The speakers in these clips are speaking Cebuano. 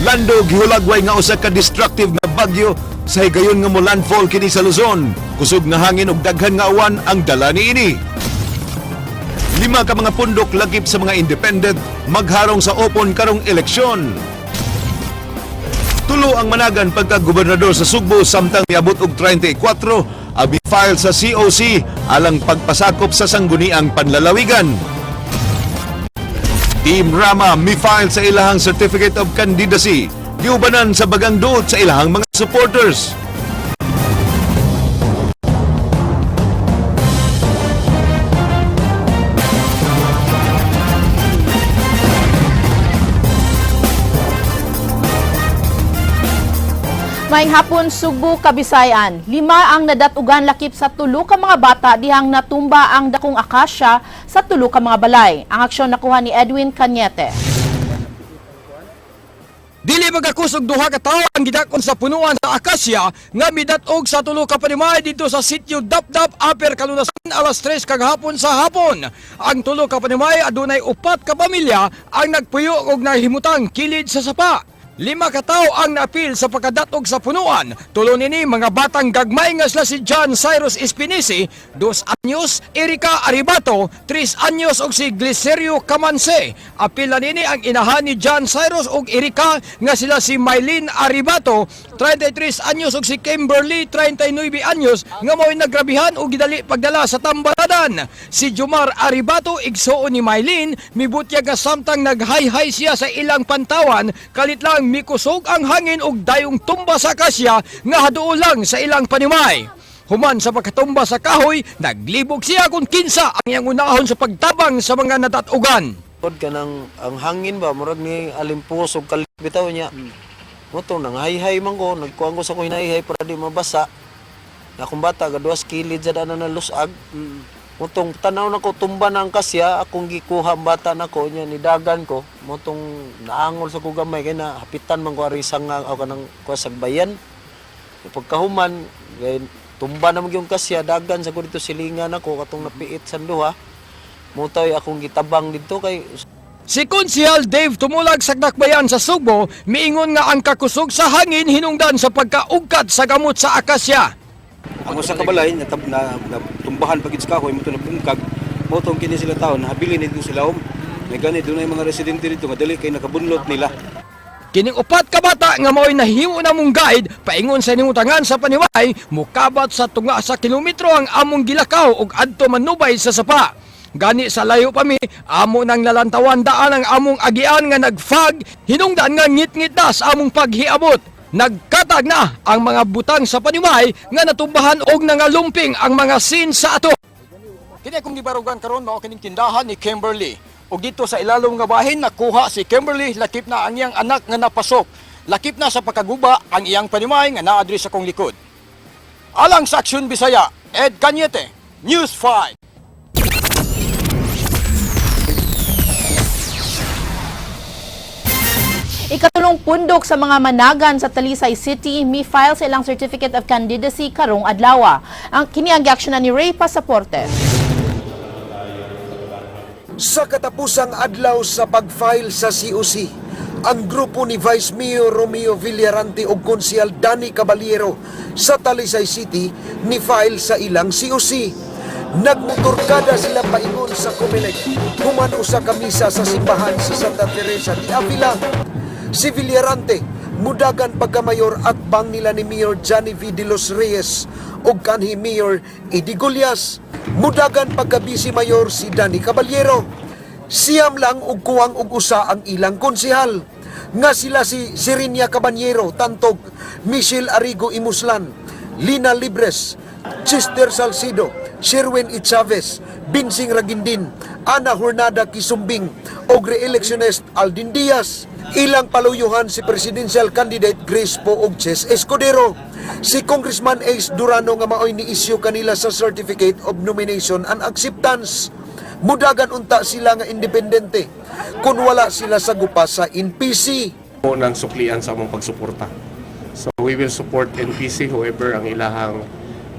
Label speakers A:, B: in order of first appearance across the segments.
A: Lando gihulagway nga usa ka destructive nga bagyo sa higayon nga mo landfall kini sa Luzon. Kusog nga hangin ug daghan nga awan ang dala niini. Lima ka mga pundok lakip sa mga independent magharong sa open karong eleksyon. Tulo ang managan pagka-gobernador sa Sugbo samtang miabot og 34 ang file sa COC alang pagpasakop sa sangguniang panlalawigan. Team Rama mi-file sa ilahang Certificate of Candidacy. Giubanan sa bagang duot sa ilahang mga supporters.
B: Maayong hapon, Sugbo, Kabisayan. Lima ang nadatugan lakip sa tulo ka mga bata dihang natumba ang dakong akasya sa tulo ka mga balay. Ang aksyon nakuha ni Edwin Cañete.
C: Dili magkakusog duha ka tawo ang gidakon sa punuan sa akasya nga midat-og sa tulo ka panimay didto sa sitio Dapdap, Upper Kalunasan, alas 3 kagahapon sa hapon. Ang tulo ka panimay adunay upat ka pamilya ang nagpuyo og nahimutang kilid sa sapa. Lima ka tawo ang naapil sa pagkadatog sa punuan. Tulo nini mga batang gagmay nga sila si John Cyrus Espinisi, 2 anyos, Erika Aribato, 3 anyos ug si Glicerio Camanse. Apil na nini ang inahan ni John Cyrus ug Erika nga sila si Mylene Aribato, 33 anyos ug si Kimberly, 39 anyos nga mao'y nagrabihan ug gidali pagdala sa tambaladan. Si Jomar Aribato, igsuon ni Mylene, mibutyag nga samtang naghayhay siya sa ilang pantawan, kalit lang mikusog ang hangin ug dayong tumba sa akasya nga haduol lang sa ilang panimay. Human sa pagkatumba sa kahoy, naglibog siya kung kinsa ang iyang unahon sa pagtabang sa mga natatugan.
D: Pod kanang ang hangin ba murag ni alimpos og kalit bitaw niya. Mo to nang hayhay man ko, nagkuan ko sa ko hinayhay para di mabasa. Na akong bata gaduas kilid sa dana na lusag. Mo tong tanaw nako tumba na ang kasya, akong gikuha ang bata nako niya nidagan ko. Mo tong naangol sa ko gamay kay na hapitan man ko ari nga o kanang kuha sagbayan. Pagkahuman kay tumba na yung kasya, dagan sa ko dito silingan ako katong napiit sa duha. Mo to'y akong gitabang dito kay
C: Si Konsihal Dave Tumulag sa Dakbayan sa Sugbo, miingon nga ang kakusog sa hangin hinungdan sa pagkaugkat sa gamot sa akasya.
E: Ang usa ka balay na, na, na tumbahan pagid sa kahoy mo to nabungkag mo tong kini sila taon nahabilin nito sila om. May gani dunay mga residente dito nga dali kay nakabunlot nila.
C: Kining upat ka bata nga mao'y nahimo na mong guide paingon sa nimutangan sa paniway, mukabat sa tunga sa kilometro ang among gilakaw ug adto manubay sa sapa. Gani sa layo pa mi, amo nang nalantawan daan ang among agian nga nagfag, hinungdan nga ngit-ngit na sa among paghiabot. Nagkatag na ang mga butang sa paniway nga natumbahan og nangalumping ang mga sin sa ato. Kini akong gibarugan karon mao kining tindahan ni Kimberly. Ug dito sa ilalom nga bahin nakuha si Kimberly lakip na ang iyang anak nga napasok. Lakip na sa pagkaguba ang iyang panimay nga naa diri sa kong likod. Alang sa Aksyon Bisaya, Ed Cañete, News 5.
B: Ikatulong pundok sa mga managan sa Talisay City mi-file sa ilang Certificate of Candidacy karong adlaw. Ang kini ang giaksyonan ni Ray Pasaporte.
F: Sa katapusang adlaw sa pag-file sa COC, ang grupo ni Vice Mayor Romeo Villarante ug Konsehal Danny Caballero sa Talisay City ni file sa ilang COC. Nagmotorkada sila paingon sa Comelec human usa ka misa sa simbahan sa Santa Teresa de Avila. Si Villarante mudagan pagkamayor at bang nila ni Mayor Johnny V. de los Reyes ug kanhi Mayor Eddie Gullas. Mudagan pagka-vice mayor si Danny Caballero. Siyam lang og kuwang og usa ang ilang konsehal nga sila si Sirinia Caballero Tantog, Michelle Arigo Imuslan, Lina Libres, Chester Salcido, Sherwin E. Chavez, Binsing Ragindin, Ana Hornada Kisumbing, og re-electionist Aldin Diaz. Ilang paluyuhan si presidential candidate Grace Poe og Chiz Escudero. Si Congressman Ace Durano nga maoy ni-issue kanila sa Certificate of Nomination and Acceptance. Mudagan unta sila nga independente kung wala sila sa gupa sa NPC.
G: Mo ng suklian sa among pagsuporta. So we will support NPC, whoever ang ilahang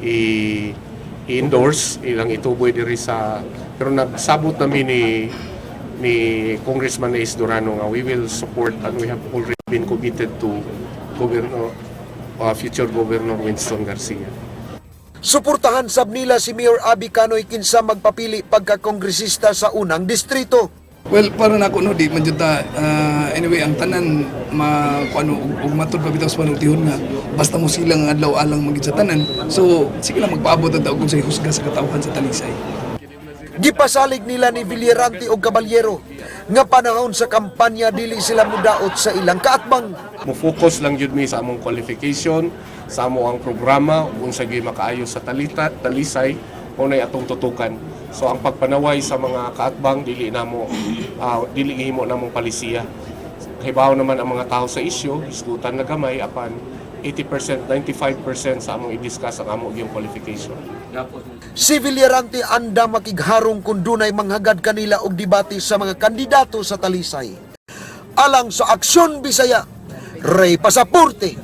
G: i-endorse, ilang ituboy diri sa, pero nagsabot nami ni Congressman Ace Durano nga we will support and we have already been committed to Governor future Governor Winston Garcia.
F: Suportahan sab nila si Mayor Abby Canoy kinsa magpapili pagkakongresista sa unang distrito.
H: Well, para nako no, di man jud ta, anyway, ang tanan ma kuano og matud pa bitaw sa panultihon nga basta mo silang adlaw alang magid sa tanan. So, sige lang magpaabot ang taog kung sa husga sa katawhan sa Talisay.
F: Gipasalig nila ni Villarante og Caballero nga panahon sa kampanya dili sila mudaot sa ilang kaatbang.
G: Mo-focus lang jud mi sa among qualification, sa amo ang programa, ug unsa gyud makaayo sa Talisay, mao nay atong tutukan. So ang pagpanaway sa mga kaatbang dili namo dili gihimo namong palisiya. Hibaw naman ang mga tao sa isyu, hisgutan na gamay apan 80%, 95% sa among i-discuss ang amo gyung qualification.
F: Si Villarante anda makigharong kung dunay manghagad kanila og debate sa mga kandidato sa Talisay. Alang sa Aksyon Bisaya, Ray Pasaporte,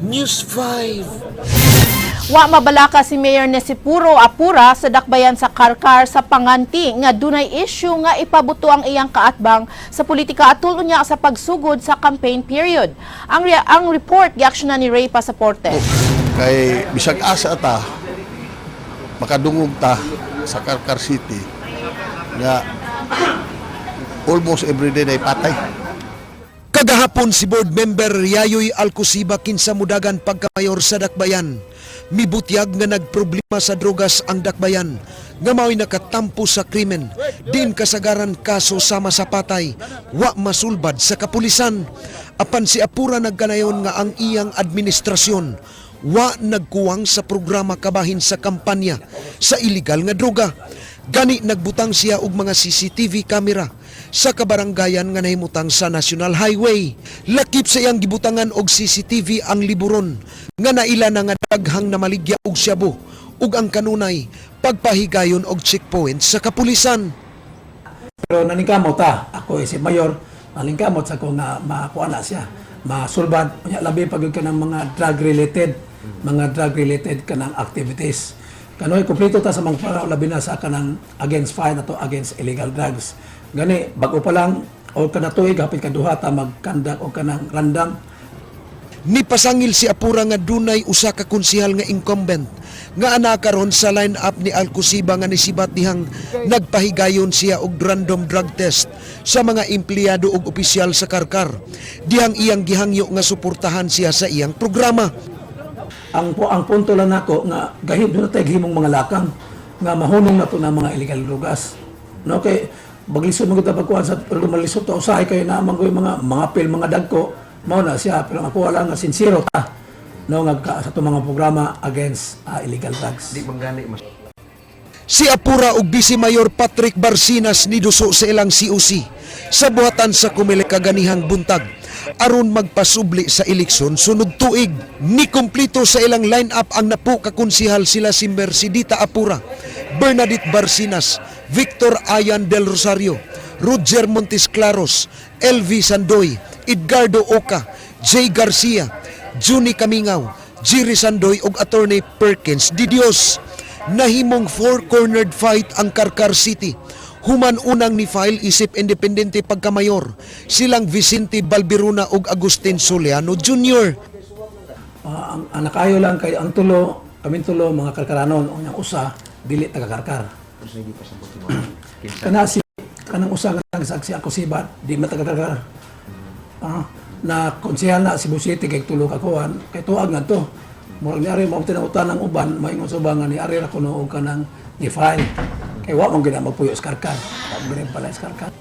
F: News 5.
B: Wa mabalaka si Mayor Nesipuro Apura sa dakbayan sa Karkar sa Panganti nga dunay issue nga ipabuto ang iyang kaatbang sa politika atul unya sa pagsugod sa campaign period. Ang report giaksyonan ni Ray Pasaporte.
I: Kay bisag asa ta makadungog ta sa Carcar City nga almost every day na patay.
F: Kagahapon si board member Yayoy Alcosiba kinsa mudagan pagkamayor sa Dakbayan. Mibutyag nga nagproblema sa drogas ang Dakbayan nga mao'y nakatampo sa krimen. Din kasagaran kaso sama sa patay, wa masulbad sa kapulisan. Apan si Apura nagkanayon nga ang iyang administrasyon wa nagkuwang sa programa kabahin sa kampanya sa iligal nga droga. Gani nagbutang siya og mga CCTV camera sa kabaranggayan nga nahimutang sa National Highway. Lakip sa iyang gibutangan og CCTV ang liburon nga naila na nga daghang namaligya og syabo ug ang kanunay pagpahigayon og checkpoint sa kapulisan.
J: Pero naningkamot ta, ako si mayor, naningkamot sa ko nga makuha na siya. Masulbad, unya labi pag ka ng mga drug related kanang activities. Kanoy kompleto ta sa mga para labi na sa kanang against fire na to against illegal drugs. Gani bago pa lang o kana tuig hapit kaduha ta magkandak o kanang randang.
F: Nipasangil si Apura nga dunay usa ka konsihal nga incumbent nga ana karon sa line-up ni Alcosiba nga nisibat dihang nagpahigayon siya og random drug test sa mga empleyado ug opisyal sa Karkar. Dihang iyang gihangyo nga suportahan siya sa iyang programa.
J: Ang punto lang nako nga gahim doon na tayo himong mga lakang nga mahunong na to na mga illegal drugas. No, kay baglisod mo kita pagkuhan sa pero malisod to usahay kayo na man mga mga pil mga dagko mao na siya, pero ang ako wala nga sincero ta no nga sa itong mga programa against illegal drugs.
F: Si Apura ug Vice Mayor Patrick Barcinas niduso sa ilang COC sa buhatan sa Comelec kaganihang buntag aron magpasubli sa eleksyon sunod tuig. Ni kumplito sa ilang line-up ang napo ka konsihal sila si Mercedita Apura, Bernadette Barcinas, Victor Ayan del Rosario, Roger Montes Claros, LV Sandoy, Edgardo Oca, Jay Garcia, Juni Camingaw, Jerry Sandoy ug Attorney Perkins Di Dios. Nahimong four-cornered fight ang Carcar City. Human unang ni file isip independente pagkamayor silang Vicente Balbiruna ug Agustin Soliano Jr.
J: Ang nakayo lang kay ang tulo, kaming tulo mga karkaranon, unyang usa dili taga Karkar. Kana si kanang usa nga nagsaksi ako sibat, di man taga Karkar. Na konsehal na Cebu City kay tulo ka kuan, kay tuag ngadto. Murag ni ari mao tinautan ng uban, maingon sa uban nga ni ari ra kuno og kanang ni file. Kay wa man gina magpuyo sa Karkar. Wa man gina pala sa Karkar.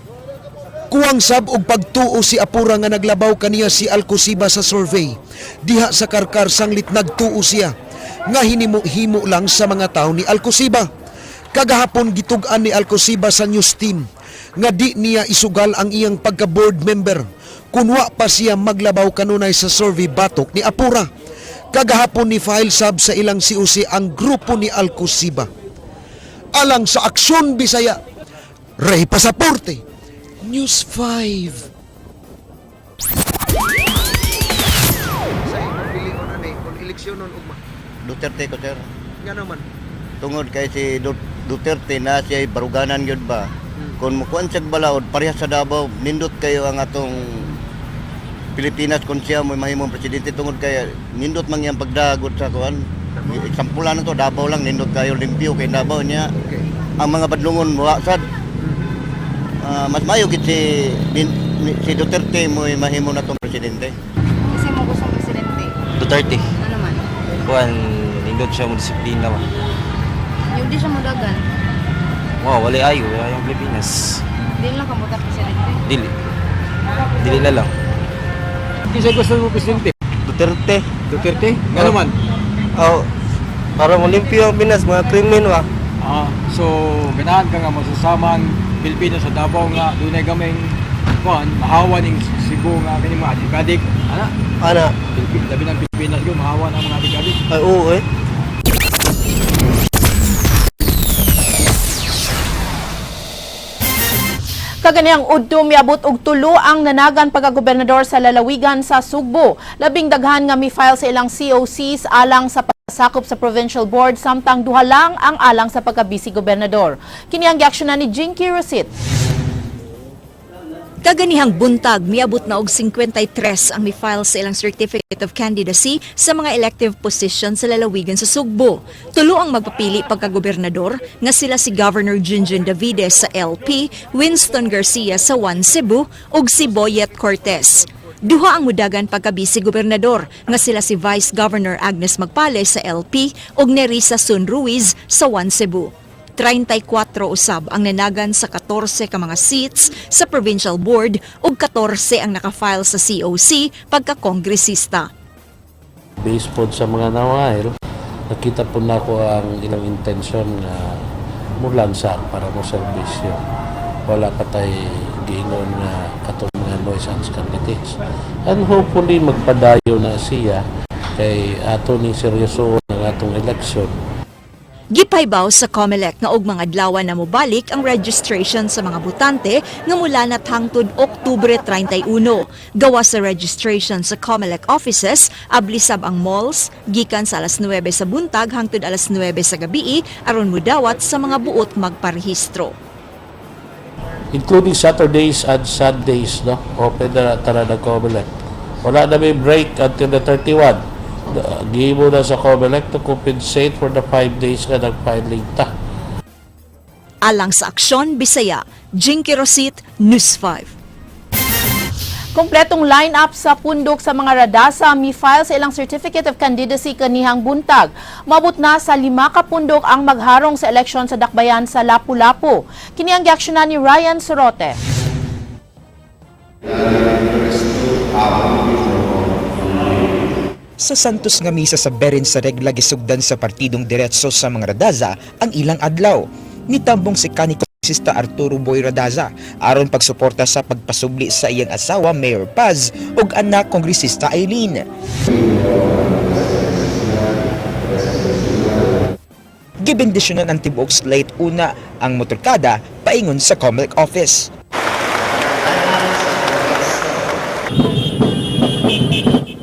F: Kuwang sab og pagtuo si Apura nga naglabaw kaniya si Alcosiba sa survey. Diha sa Karkar sanglit nagtuo siya nga hinimo-himo lang sa mga tao ni Alcosiba. Kagahapon gitug-an ni Alcosiba sa news team nga di niya isugal ang iyang pagka-board member kun wa pa siya maglabaw kanunay sa survey batok ni Apura. Kagahapon ni file sab sa ilang COC ang grupo ni Alcosiba. Alang sa Aksyon Bisaya, Ray Pasaporte, News 5. Sa imong pilion ani kung eleksyonon ugma?
K: Duterte ko, sir.
F: Nga naman?
K: Tungod kay si Duterte na siya baruganan gyud ba. Kung mukuan siya balaod parehas sa Davao, nindot kayo ang atong Pilipinas kung siya mo mahimong presidente tungod kay nindot man iyang pagdagot sa kuan. Example na to, Davao lang, nindot kayo, limpyo kay Davao niya. Ang mga badlungon wa sad. Mas mayo gid si Duterte mo mahimo na tong presidente.
L: Kasi mo gustong presidente.
M: Duterte.
L: Ano man?
M: Kuan, nindot siya mo disiplina ba.
L: Yung di siya mudagan.
M: Wow, wala ayo, wala yung Pilipinas.
L: Di lang kamuta presidente.
M: Dili. Dili na lang.
C: Kinsa gusto mo presidente?
D: Duterte.
C: Duterte? Ngano man?
D: Oh, para mo limpyo ang Pinas, mga krimen ba?
C: So ganahan ka nga masasama ang Pilipino sa Davao nga dunay gamay kuan mahawa ning Cebu nga kini mga adik-adik. Ana,
D: Ana,
C: Pilipino, labi ng Pilipinas gyud mahawa na ang mga adik-adik.
D: ay oo eh.
B: Kaganihang udto miabot og tulo ang nanagan pagkagobernador sa lalawigan sa Sugbo. Labing daghan nga mi-file sa ilang COCs alang sa pasakop sa provincial board, samtang duha lang ang alang sa pagka-vice gobernador. Kini ang giaksyonan ni Jinky Rosit.
N: Kaganihang buntag, miabot na og 53 ang mi-file sa ilang Certificate of Candidacy sa mga elective position sa lalawigan sa Sugbo. Tulo ang magpapili pagkagobernador nga sila si Governor Junjun Davides sa LP, Winston Garcia sa One Cebu ug si Boyet Cortez. Duha ang mudagan pagkabisi gobernador nga sila si Vice Governor Agnes Magpale sa LP ug Nerissa Sun Ruiz sa One Cebu. 34 usab ang nanagan sa 14 ka mga seats sa provincial board ug 14 ang nakafile sa COC pagka-kongresista.
O: Based po sa mga nawail, nakita po na ako ang ilang intention nga mulansar para mo serbisyo. Wala pa tay giingon nga katong mga nuisance candidates. And hopefully magpadayo na siya kay ato ning seryoso ang atong election.
N: Gipaybaw sa COMELEC nga og mga adlaw na mobalik ang registration sa mga botante nga mula na hangtod Oktubre 31. Gawa sa registration sa COMELEC offices, ablisab ang malls gikan sa alas 9 sa buntag hangtod alas 9 sa gabii aron mudawat sa mga buot magparehistro.
O: Including Saturdays and Sundays, no? Open na tara ng COMELEC. Wala na may break until the 31. Gihimo na sa COMELEC to compensate for the 5 days nga nag-filing ta.
N: Alang sa Aksyon Bisaya, Jinky Rosit, News 5.
B: Kompletong line-up sa pundok sa mga Radaza mi-file sa ilang Certificate of Candidacy kanihang buntag. Mabot na sa 5 ka pundok ang magharong sa eleksyon sa dakbayan sa Lapu-Lapu. Kini ang giaksyonan ni Ryan Sorote.
P: Sa Santos nga misa sa Berin sa regla, gisugdan sa Partidong Diretso sa mga Radaza ang ilang adlaw. Nitambong si kanhi Kongresista Arturo Boy Radaza aron pagsuporta sa pagpasubli sa iyang asawa Mayor Paz ug anak Kongresista Eileen. Gibendisyonan ang tibuok slate una ang motorkada paingon sa COMELEC office.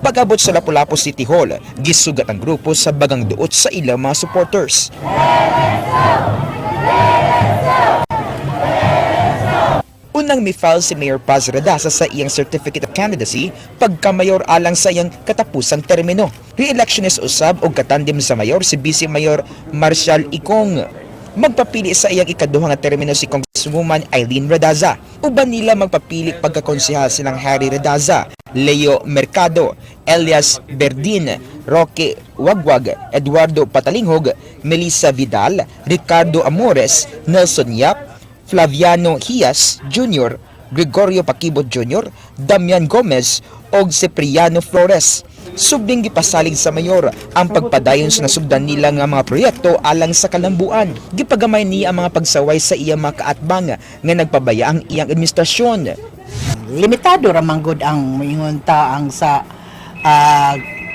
P: Pag-abot sa Lapu-Lapu City Hall, gisugat ang grupo sa bagang duot sa ilang mga supporters. Unang mi-file si Mayor Paz Radaza sa iyang Certificate of Candidacy pagka-mayor alang sa iyang katapusang termino. Re-electionist usab og katandem sa mayor si Vice Mayor Marcial Ikong. Magpapili sa iyang ikaduha nga termino si Congresswoman Eileen Radaza. Uban nila magpapili pagkakonsehal silang Harry Radaza, Leo Mercado, Elias Berdin, Roque Wagwag, Eduardo Patalinghog, Melissa Vidal, Ricardo Amores, Nelson Yap, Flaviano Hias Jr., Gregorio Paquibot Jr., Damian Gomez ug Cipriano Flores. Subling gipasalig sa mayor ang pagpadayon sa nasugdan nila nga mga proyekto alang sa kalambuan. Gipagamay niya ang mga pagsaway sa iyang mga kaatbang nga nagpabaya ang iyang administrasyon.
Q: Limitado ra man gud ang moingon ta ang sa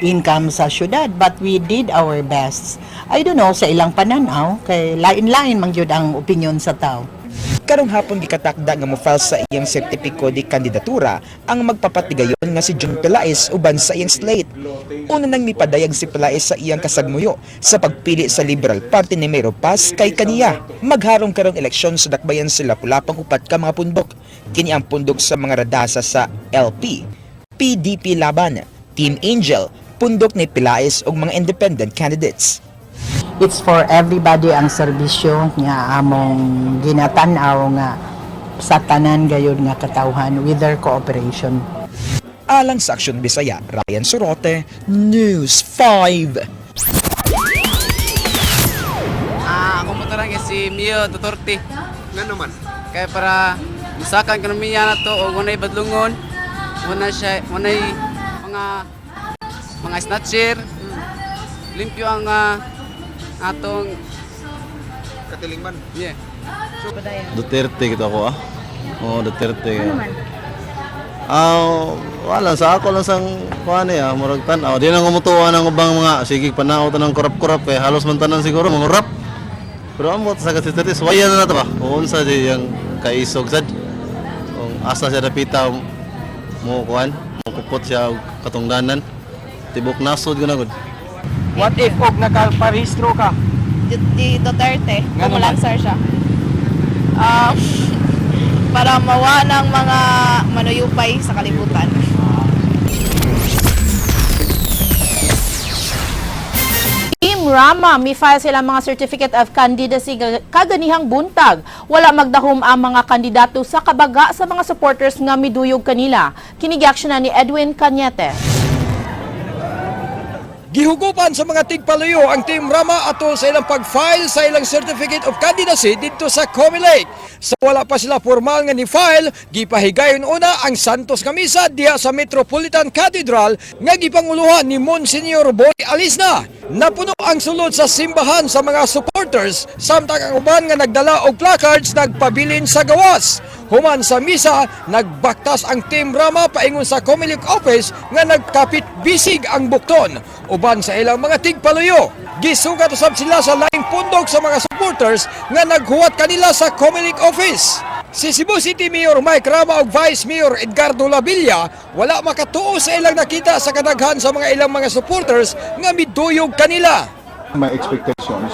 Q: income sa syudad, but we did our best. I don't know sa ilang pananaw kay lain-lain man gyud ang opinion sa tao.
P: Karong hapon, gikatakda nga mo-file sa iyang sertipiko de kandidatura ang magpapatigayon nga si John Pelaez uban sa iyang slate. Una nang mipadayag si Pelaez sa iyang kasagmuyo sa pagpili sa Liberal Party ni Mayor Paz kay kaniya. Magharong karong eleksyon sa dakbayan sa Lapu-Lapang upat ka mga pundok. Kini ang pundok sa mga Radaza sa LP, PDP Laban, Team Angel, Pundok ni Pelaez ug mga independent candidates.
Q: It's for everybody ang serbisyo nga among ginatan-aw nga sa tanan gayud nga katawhan with their cooperation.
P: Alang sa Aksyon Bisaya, Ryan Sorote, News 5.
R: Ah, akong motoran kay si Mio Duterte.
F: Ngano man?
R: Kaya para musaka ang ekonomiya na to og walay badlungon, wala siya, walay mga snatcher. Limpyo ang atong
F: Katilingban.
R: Yeah.
S: Duterte kita ko ah. Oo, Duterte. Ano man? Ah, wala sa ako lang sang kuan eh, murag tan-aw. Di na ko mutuwa ng ubang mga sige panaw tanang korap-korap kay halos man tanan siguro mga rap. Pero amot sa kasi Duterte suwayan na nato ba. Unsa di yang kaisog sad. Kung asa siya dapita mo kuan, mo kupot siya og katungdanan. Tibok nasod gud na gud.
C: What if og nakaparehistro ka?
L: Di Duterte,
C: Nga naman.
L: kumulan siya. Para mawa ng mga manuyupay sa kalibutan.
B: Team Rama, mi-file sila mga certificate of candidacy kaganihang buntag. Wala magdahom ang mga kandidato sa kabaga sa mga supporters nga miduyog kanila. Kini na ni Edwin Cañete.
C: Gihugupan sa mga tigpaluyo ang Team Rama atol sa ilang pag-file sa ilang Certificate of Candidacy didto sa Comelec. Sa wala pa sila formal nga ni-file, gipahigayon una ang Santos nga misa diha sa Metropolitan Cathedral nga gipanguluhan ni Monsignor Boy Alisna. Napuno ang sulod sa simbahan sa mga supporters samtang ang uban nga nagdala og placards nagpabilin sa gawas. Human sa misa, nagbaktas ang Team Rama paingon sa Comelec office nga nagkapit bisig ang bukton uban sa ilang mga tigpaluyo. Gisugat usab sila sa laing pundok sa mga supporters nga naghuwat kanila sa Comelec office. Si Cebu City Mayor Mike Rama ug Vice Mayor Edgardo Labilla wala makatuo sa ilang nakita sa kadaghan sa mga ilang mga supporters nga miduyog kanila.
T: My expectations,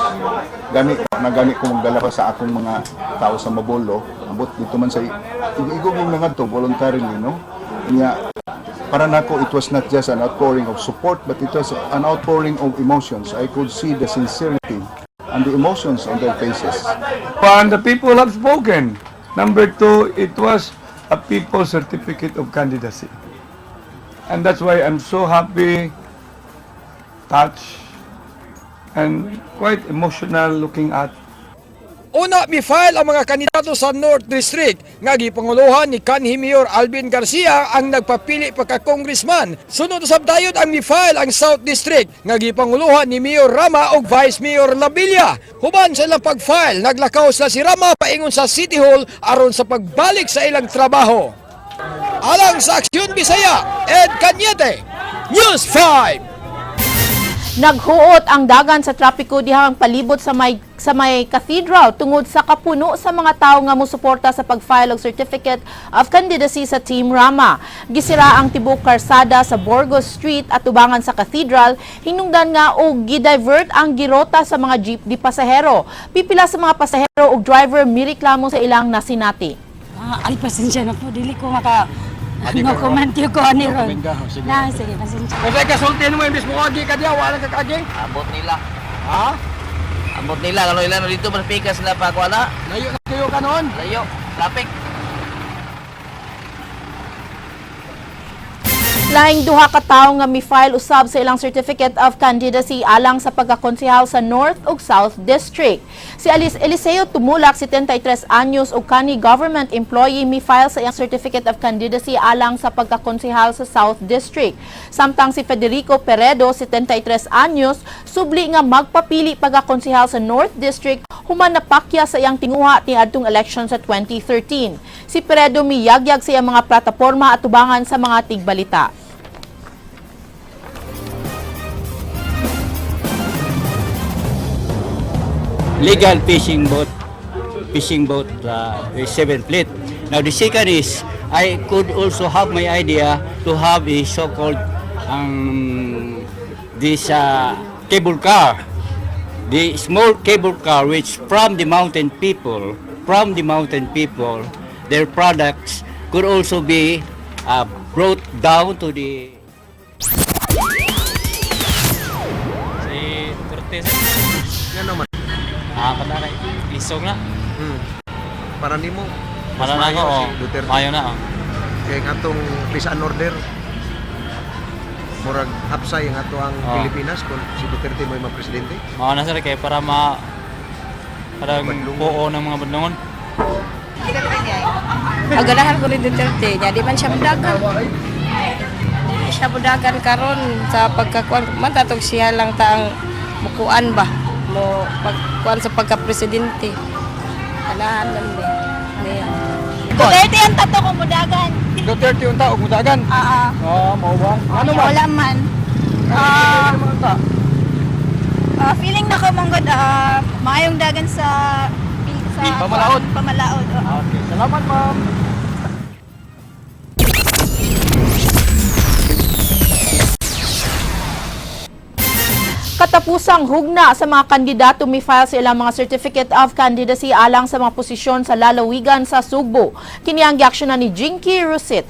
T: gani na gani ko magdala pa sa akong mga tao sa Mabolo, ambot dito man sa igog yung nangadto voluntarily, no? Nya para nako it was not just an outpouring of support but it was an outpouring of emotions. I could see the sincerity and the emotions on their faces.
H: One, the people have spoken. Number two, it was a people certificate of candidacy. And that's why I'm so happy, touched, and quite emotional looking at
C: Una, mi-file ang mga kandidato sa North District nga gipanguluhan ni kanhi Mayor Alvin Garcia ang nagpapili pagka-congressman. Sunod usab dayon ang mi-file ang South District nga gipanguluhan ni Mayor Rama ug Vice Mayor Labilla. Human sa ilang pag-file, naglakaw sila si Rama paingon sa City Hall aron sa pagbalik sa ilang trabaho. Alang sa Aksyon Bisaya, Ed Cañete, News 5.
B: Naghuot ang dagan sa trapiko dihang palibot sa may cathedral tungod sa kapuno sa mga tawo nga mosuporta sa pag-file og certificate of candidacy sa Team Rama. Gisira ang tibok karsada sa Burgos Street at tubangan sa cathedral, hinungdan nga og gidivert ang girota sa mga jeep di pasahero. Pipila sa mga pasahero ug driver mireklamo sa ilang nasinati.
U: Ah, ay, pasensya na po. Dili ko maka... No comment yun ko ani ron. Na, sige, pasensya.
C: Kasi kasulti mo imbis mo agi ka diya, wala ka kaagi.
M: Abot nila.
C: Ha?
M: Abot nila kano ilan dito mas pikas sila pa wala.
C: Layo na kayo kanon.
M: Layo, traffic.
B: Lahing duha ka tawo nga mi-file usab sa ilang certificate of candidacy alang sa pagkakonsehal sa North ug South District. Si Alice Eliseo Tumulak, 73 anyos ug kani government employee, mi-file sa iyang certificate of candidacy alang sa pagkakonsehal sa South District. Samtang si Federico Peredo, 73 anyos, subli nga magpapili pagkakonsehal sa North District human napakya sa iyang tinguha niadtong election sa 2013. Si Peredo miyagyag sa iyang mga plataporma at tubangan sa mga tigbalita.
V: Legal fishing boat with seven fleet. Now the second is I could also have my idea to have a so-called this cable car, the small cable car which from the mountain people, their products could also be brought down to the
A: Si Duterte, sir.
F: Ngano man?
A: Ah, kataray. Isog na.
F: Para nimo mas
A: Para na
F: maayo
A: ako,
F: si
A: oh.
F: Duterte.
A: Maayo na, oh.
F: Kay ang atong peace and order murag hapsay ang ato ang
A: Oh.
F: Pilipinas kung si Duterte mo'y ma-presidente.
A: Mao na, sir, kay para ma parang buo ng mga badlongon.
L: Ang ganahan ko ni Duterte, niya di man siya mudagan. Di siya mudagan karon sa pagkakuan. Man tatog siya lang ta ang mukuan ba mo pagkuan sa pagka-presidente. Ganahan man ni. Niya.
U: Duterte ang tato ko mudagan.
C: Duterte unta og mudagan.
U: Oo.
C: Oh, mao ba? Ano man?
U: Wala man. Feeling na ko manggod maayong dagan sa
C: Pamalaod.
U: Pamalaod. Oo.
C: Okay, salamat, ma'am.
B: Katapusang hugna sa mga kandidato mi-file sa ilang mga Certificate of Candidacy alang sa mga posisyon sa lalawigan sa Sugbo. Kini ang giaksyonan ni Jinky Rusit.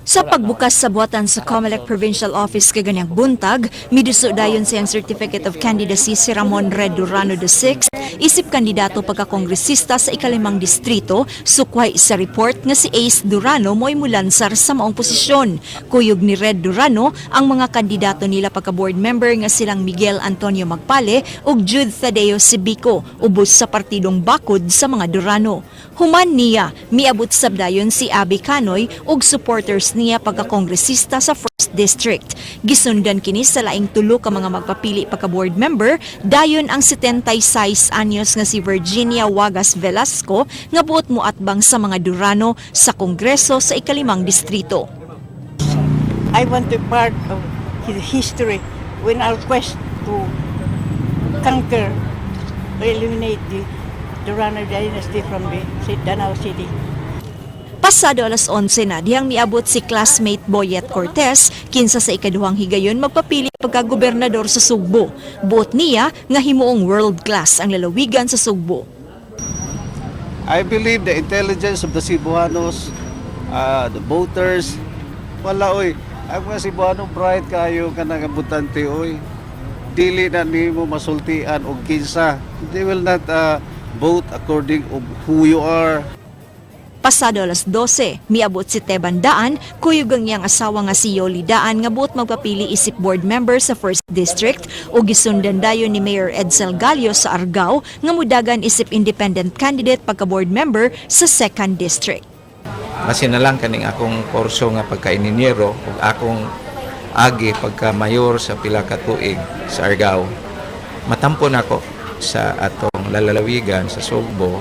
N: Sa pagbukas sa buhatan sa COMELEC Provincial Office kaganyang buntag, miduso dayon siyang Certificate of Candidacy si Ramon Red Durano VI, isip kandidato pagkakongresista sa ikalimang distrito, sukway sa report nga si Ace Durano mo'y mulansar sa maong posisyon. Kuyog ni Red Durano ang mga kandidato nila pagka-board member nga silang Miguel Antonio Magpale ug Jude Thadeo Sibico, ubos sa partidong bakod sa mga Durano. Human niya, miabot sabdayon si Abby Canoy ug supporters niya pagkakongresista sa 1st District. Gisundan kini sa laing tulo ka mga magpapili pagka-board member, dayon ang 76 anyos nga si Virginia Wagas Velasco nga buot moatbang sa mga Durano sa Kongreso sa ikalimang distrito.
Q: I want to be part of his history when our quest to conquer or eliminate the Durano dynasty from the Danao City.
N: Pasado alas 11 na, dihang miabot si classmate Boyet Cortez, kinsa sa ikaduhang higayon magpapili pagka-gobernador sa Sugbo. Buot niya nga himuong world class ang lalawigan sa Sugbo.
E: I believe the intelligence of the Cebuanos, the voters, wala oy. Ang mga Cebuano bright kayo kanang butante oy. Dili na nimo masultian og kinsa. They will not vote according of who you are.
N: Pasado alas 12, miabot si Teban Daan, kuyog ang iyang asawa nga si Yoli Daan nga buot magpapili isip board member sa 1st District o gisundan dayon ni Mayor Edsel Gallo sa Argao nga mudagan isip independent candidate pagka board member sa 2nd District.
W: Masin na lang kaning akong kurso nga pagka-ininyero ug akong agi pagka mayor sa pila ka tuig sa Argao. Matampo nako sa atong lalalawigan sa Sugbo.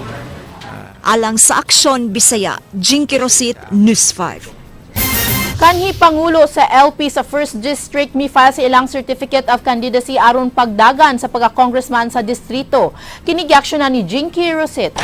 N: Alang sa Aksyon Bisaya, Jinky Rosit, News 5.
B: Kanhi Pangulo sa LP sa 1st District mi-file sa ilang Certificate of Candidacy aron pagdagan sa pagka-congressman sa distrito. Kini giaksyonan ni Jinky Rosit.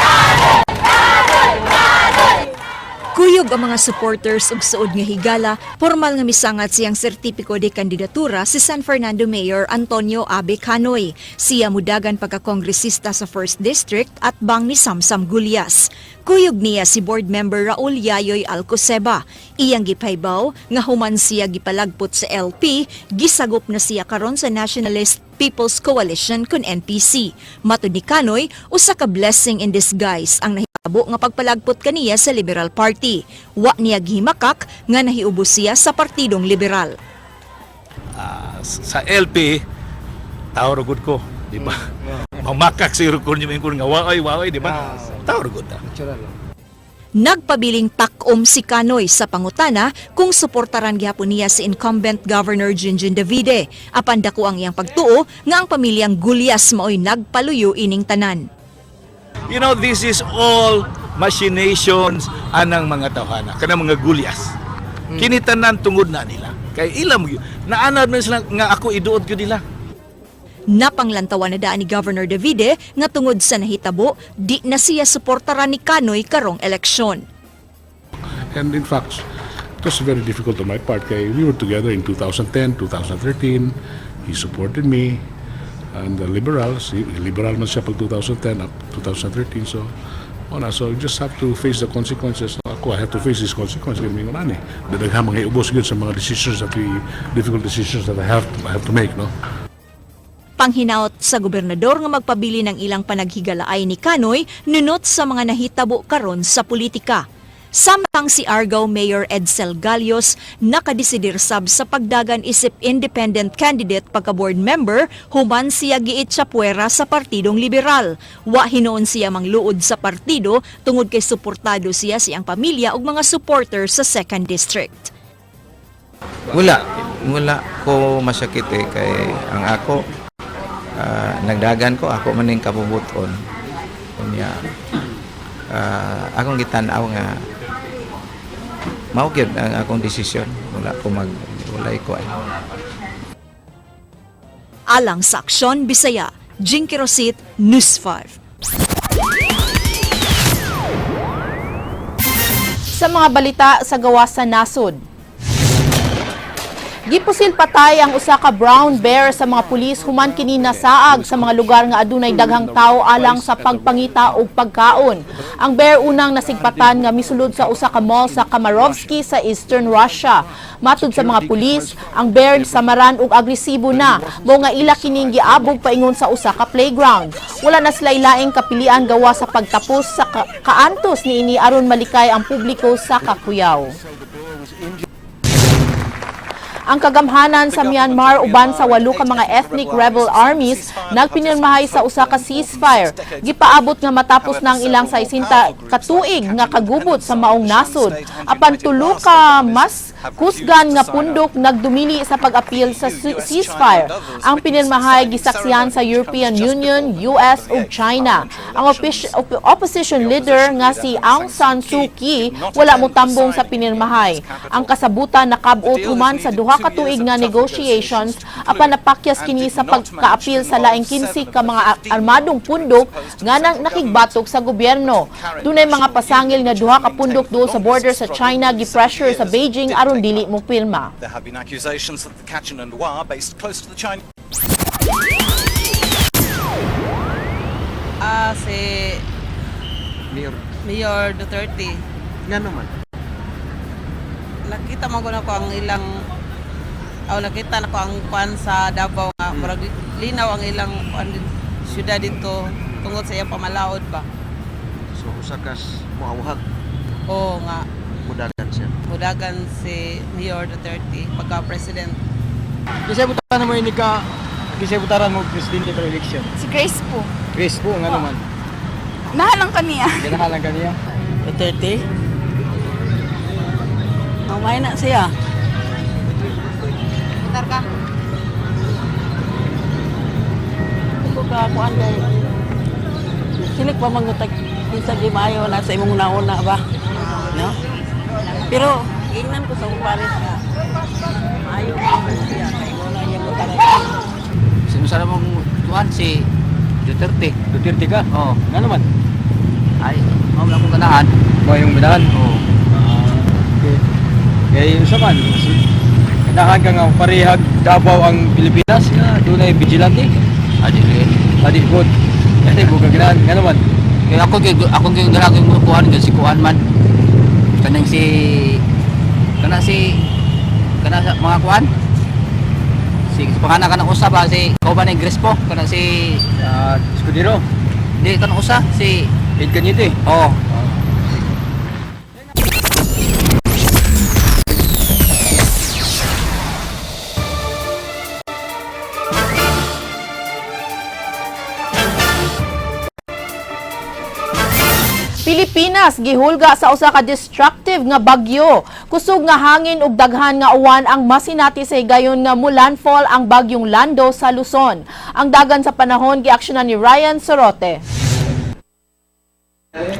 N: Kuyog ang mga supporters ug suod nga higala, formal nga misangat siyang sertipiko de kandidatura si San Fernando Mayor Antonio Abe Canoy. Siya mudagan pagkakongresista sa 1st District at bang ni Samsam Gulyas. Kuyog niya si board member Raul Yayoy Alcoseba. Iyang gipaybaw nga human siya gipalagpot sa LP, gisagop na siya karon sa Nationalist People's Coalition kun NPC. Matud ni Canoy, usa ka blessing in disguise ang nahitabo nga pagpalagpot kaniya sa Liberal Party. Wa niya gihimakak nga nahiubos siya sa Partidong Liberal.
X: Sa LP, tao ra gud ko, di ba? Mamakak siguro ko niyo nga waoy waoy, di ba? Tao ra gud ta.
N: Nagpabiling takom si Canoy sa pangutana kung suportaran gihapon niya si incumbent Governor Junjun Davide. Apan dako ang iyang pagtuo nga ang pamilyang Gulyas maoy nagpaluyo ining tanan.
X: This is all machinations anang mga tawhana, kanang mga Gulyas. Kini tanan tungod na nila. Kay ilam gyud, naanad man sila nga ako iduot gyud nila.
N: Napanglantawan na daan ni Governor Davide nga tungod sa nahitabo, di na siya suportaran ni Canoy karong eleksyon.
G: And in fact, it was very difficult on my part. Kay we were together in 2010, 2013. He supported me. And the liberals, liberal man siya pag 2010 up 2013. So,
D: Mao na, so you just have to face the consequences. Ako, I have to face these consequences. Kaya mingon ani. Daghan mga iubos gyud sa mga decisions that we, difficult decisions that I have to make, no?
N: Panghinaot sa gobernador nga magpabili ng ilang panaghigalaay ni Canoy nunot sa mga nahitabo karon sa politika. Samtang si Argao Mayor Edsel Galios nakadesidir sab sa pagdagan isip independent candidate pagka board member human siya giitsapuwera sa Partidong Liberal. Wa hinuon siya mangluod sa partido tungod kay suportado siya siyang pamilya ug mga supporter sa 2nd District.
W: Wala, wala ko masakit eh kay ang ako nagdagan ko ako maning kabubuton. Unya akong gitan-aw nga mao gyud ang akong desisyon. Wala ko mag walay ko ay.
N: Alang sa Aksyon Bisaya, Jinky Rosit, News 5.
B: Sa mga balita sa gawas sa nasod, gipusil patay ang usa ka brown bear sa mga pulis human kini nasaag sa mga lugar nga adunay daghang tawo alang sa pagpangita og pagkaon. Ang bear unang nasigpatan nga misulod sa usa ka mall sa Kamarovsky sa Eastern Russia. Matud sa mga pulis, ang bear samaran og agresibo na, mao nga ila kining giabog paingon sa usa ka playground. Wala na sila laing kapilian gawa sa pagtapos sa kaantos niini aron malikay ang publiko sa kakuyaw. Ang kagamhanan sa Myanmar uban sa walo ka mga ethnic rebel armies nagpinirmahay sa usa ka ceasefire. Gipaabot nga matapos na ang ilang 60 katuig nga kagubot sa maong nasod. Apan tulo ka mas kusgan nga pundok nagdumili sa pag-apil sa ceasefire. Ang pinirmahay gisaksihan sa European Union, US ug China. Ang opposition leader nga si Aung San Suu Kyi wala motambong sa pinirmahay. Ang kasabutan nakab-ot human sa 2 ka tuig nga negotiations apan napakyas kini sa pagkaapil sa laing 15 ka mga armadong pundok nga nang nakigbatok sa gobyerno. Dunay mga pasangil nga duha ka pundok duol sa border sa China gi-pressure sa Beijing aron dili mo pirma.
I: There have been accusations that the Kachin and Wa, based close to the Chinese
L: Si
E: Mayor.
L: Mayor Duterte.
E: Nga naman.
L: Nakita mo ko na ko ang ilang aw nakita na ko ang kuan sa Davao nga murag linaw ang ilang kuan syudad dito tungod sa iyang pamalaod ba.
E: So usa kas moawhag
L: Oo nga
E: mudagan siya.
L: Mudagan si Mayor Duterte pagka president.
C: Kisay butaran mo ini ka, kisay butaran mo presidente per election.
J: Si Grace po.
C: Grace po nga naman.
J: Nahalang kaniya.
C: Ganahan lang kaniya.
Q: Duterte? Mamay na siya.
L: Putar ka.
Q: Ko ka kuan kay Silik pa mangutag kinsa di maayo na sa imong nauna ba? No? Pero ingnan ko sa akong pares nga maayo man siya kay wala niya mo talaga.
M: Sino sa mong tuan si Duterte.
C: Duterte ka?
M: Oo.
C: Nga naman.
M: Ay, mao na akong ganahan.
C: Mo yung ganahan?
M: Oo.
C: Okay. Kay usa man, ganahan ka nga parehag Davao ang Pilipinas nga dunay vigilante.
M: Adi rin.
C: Adi good. Adi good ka ganahan nga naman.
M: Kaya ako kay ako kay ganahan kay kuan kay si kuan man. Kanang si kana si kana sa mga kuan. Si pangana kanang usa ba si kauban ni Crespo kana si
C: Escudero.
M: Di kanang usa si
C: Ed Cañete.
M: Oo.
B: Pilipinas gihulga sa usa ka destructive nga bagyo. Kusog nga hangin ug daghan nga uwan ang masinati sa higayon nga mulandfall ang bagyong Lando sa Luzon. Ang dagan sa panahon giaksyonan ni Ryan Sorote.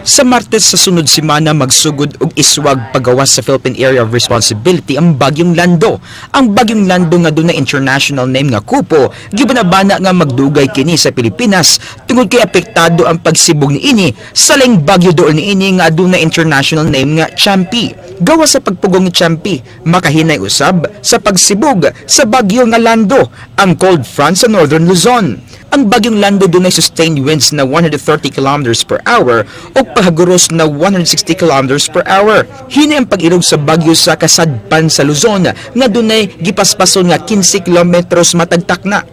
P: Sa Martes sa sunod semana magsugod og iswag pagawas sa Philippine Area of Responsibility ang Bagyong Lando. Ang Bagyong Lando nga dunay international name nga Kupo, gibanabana nga magdugay kini sa Pilipinas tungod kay apektado ang pagsibog niini sa laing bagyo dool niini nga adunay international name nga Champi. Gawas sa pagpugong ni Champi, makahinay usab sa pagsibog sa bagyo nga Lando, ang cold front sa Northern Luzon. Ang bagyong Lando dunay sustained winds na 130 kilometers per hour o pahaguros na 160 kilometers per hour. Hinay ang pag-irog sa bagyo sa kasadpan sa Luzon nga dunay gipaspason nga 15 kilometros matag takna.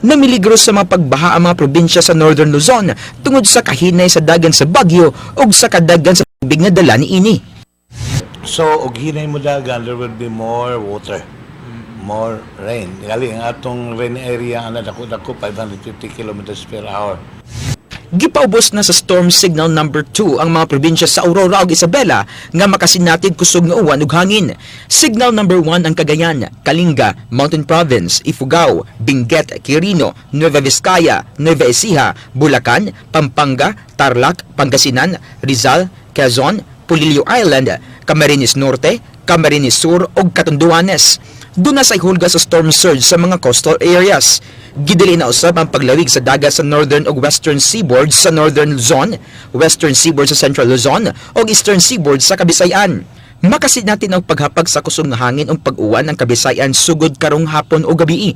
P: Namiligro sa mga pagbaha ang mga probinsya sa Northern Luzon tungod sa kahinay sa dagan sa bagyo ug sa kadagan sa tubig nga dala niini.
K: So, og hinay mo dagan, there will be more water, more rain. Gali, ang atong rain area, ang dako-dako, 550 kilometers per hour.
P: Gipaubos na sa storm signal number 2 ang mga probinsya sa Aurora ug Isabela nga makasinatid kusog nga uwan ug hangin. Signal number 1 ang Cagayan, Kalinga, Mountain Province, Ifugao, Benguet, Quirino, Nueva Vizcaya, Nueva Ecija, Bulacan, Pampanga, Tarlac, Pangasinan, Rizal, Quezon, Polillo Island, Camarines Norte, Camarines Sur ug Catanduanes. Duna say hulga sa storm surge sa mga coastal areas. Gidili na usab ang paglawig sa dagat sa northern ug western seaboard sa Northern Luzon, western seaboard sa Central Luzon ug eastern seaboard sa Kabisayan. Makasinati ang paghapag sa kusog nga hangin ug pag-uwan ang Kabisayan sugod karong hapon o gabii.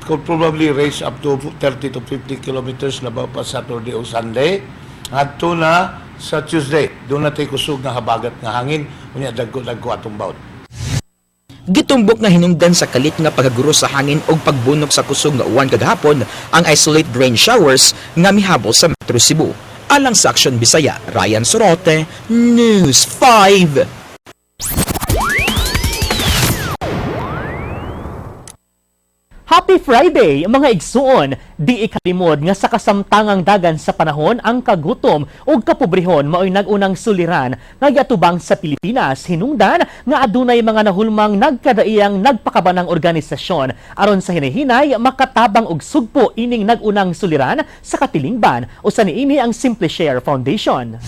K: Could probably raise up to 30 to 50 kilometers labaw pa Saturday o Sunday. Adto na sa Tuesday, duna tay kusog nga habagat nga hangin, unya dagko-dagko atong bawd.
P: Gitumbok nga hinungdan sa kalit nga paghaguro sa hangin ug pagbunok sa kusog nga uwan kagahapon ang isolated rain showers nga mihabol sa Metro Cebu. Alang sa Action Bisaya, Ryan Sorote, News 5.
O: Happy Friday, mga igsuon! Di ikalimod nga sa kasamtangang dagan sa panahon ang kagutom ug kapobrehon maoy nag-unang suliran nga giatubang sa Pilipinas, hinungdan nga adunay mga nahulmang nagkadaiyang nagpakabanang organisasyon aron sa hinahinay makatabang og sugpo ining nag-unang suliran sa katilingban. Usa niini ang Simple Share Foundation.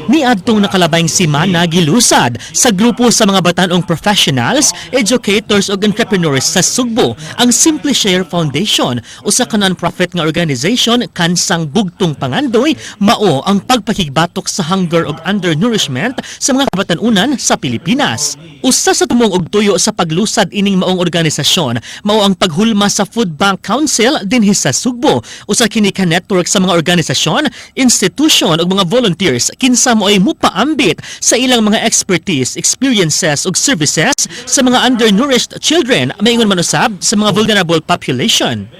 O: Niadtong nakalabayng simana, gilusad sa grupo sa mga batan-ong professionals, educators ug entrepreneurs sa Sugbo ang Simple Share Foundation, usa ka non-profit nga organization kansang bugtong pangandoy mao ang pagpakigbatok sa hunger ug undernourishment sa mga kabatan-unan sa Pilipinas. Usa sa tumong og tuyo sa paglusad ining maong organisasyon mao ang paghulma sa Food Bank Council dinhi sa Sugbo. Usa kini ka network sa mga organisasyon, institusyon ug mga volunteers kinsa moay mupaambit sa ilang mga expertise, experiences ug services sa mga undernourished children, maingon man usab sa mga vulnerable population.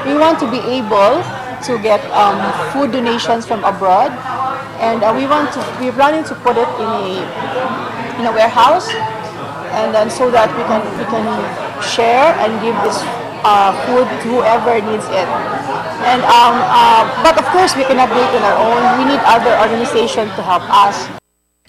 R: We want to be able to get food donations from abroad, and we're planning to put it in a warehouse, and then so that we can share and give this food to whoever needs it. And but of course we cannot do it on our own. We need other organizations to help us.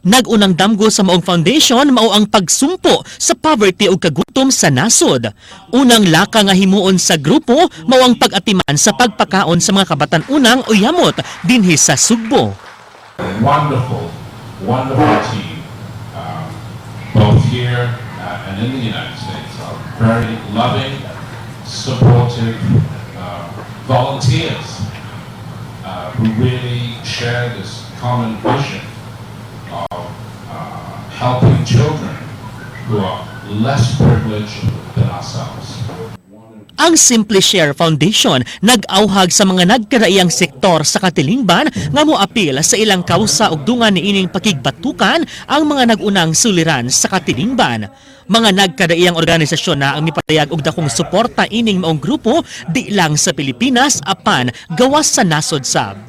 O: Nag-unang damgo sa maong foundation mao ang pagsumpo sa poverty ug kagutom sa nasod. Unang laka nga himuon sa grupo mao ang pag-atiman sa pagpakaon sa mga kabatan-unang uyamot dinhi sa Sugbo.
S: Wonderful, wonderful team, both here and in the United States, are very loving, supportive volunteers who really share this common vision of helping children who are less privileged than ourselves.
O: Ang Simple Share Foundation nag-auhag sa mga nagkadaiyang sektor sa katilingban nga moapil sa ilang kawsa ug dungan niining pakigbatukan ang mga nag-unang suliran sa katilingban. Mga nagkadaiyang organisasyon na ang mipadayag og dakong suporta ining maong grupo di lang sa Pilipinas apan gawas sa nasod sab.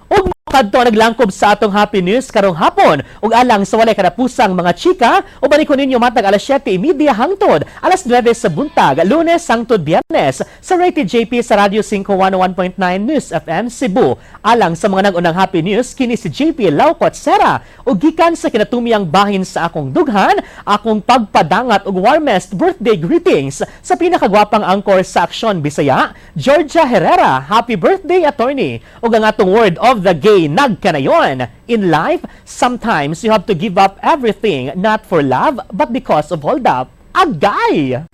O: Ug kadto naglangkob sa atong happy news karong hapon, ug alang sa walay kadapusang mga chika, uban ko ninyo matag alas 7:30 hangtod alas 9 sa buntag, Lunes hangtod Biyernes, sa Rated JP sa Radio 5 101.9 News FM Cebu. Alang sa mga nag-unang happy news, kini si JP Laucot Sera, ug gikan sa kinatumiyang bahin sa akong dughan, akong pagpadangat og warmest birthday greetings sa pinakagwapang anchor sa Aksyon Bisaya, Georgia Herrera. Happy birthday, attorney! Ug ang atong word of the gay nagkanayon: In life, sometimes you have to give up everything, not for love, but because of hold up. Agay!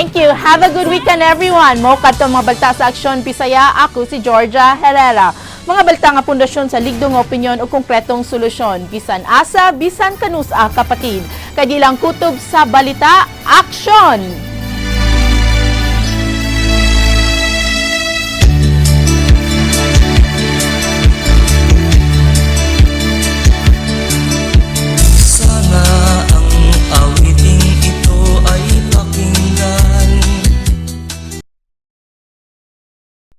B: Thank you. Have a good weekend, everyone. Mao kadto mga balta sa Aksyon Bisaya. Ako si Georgia Herrera. Mga balta nga pundasyon sa ligdong opinyon o konkretong solusyon. Bisan asa, bisan kanus-a kapatid. Kay di lang kutob sa balita, aksyon!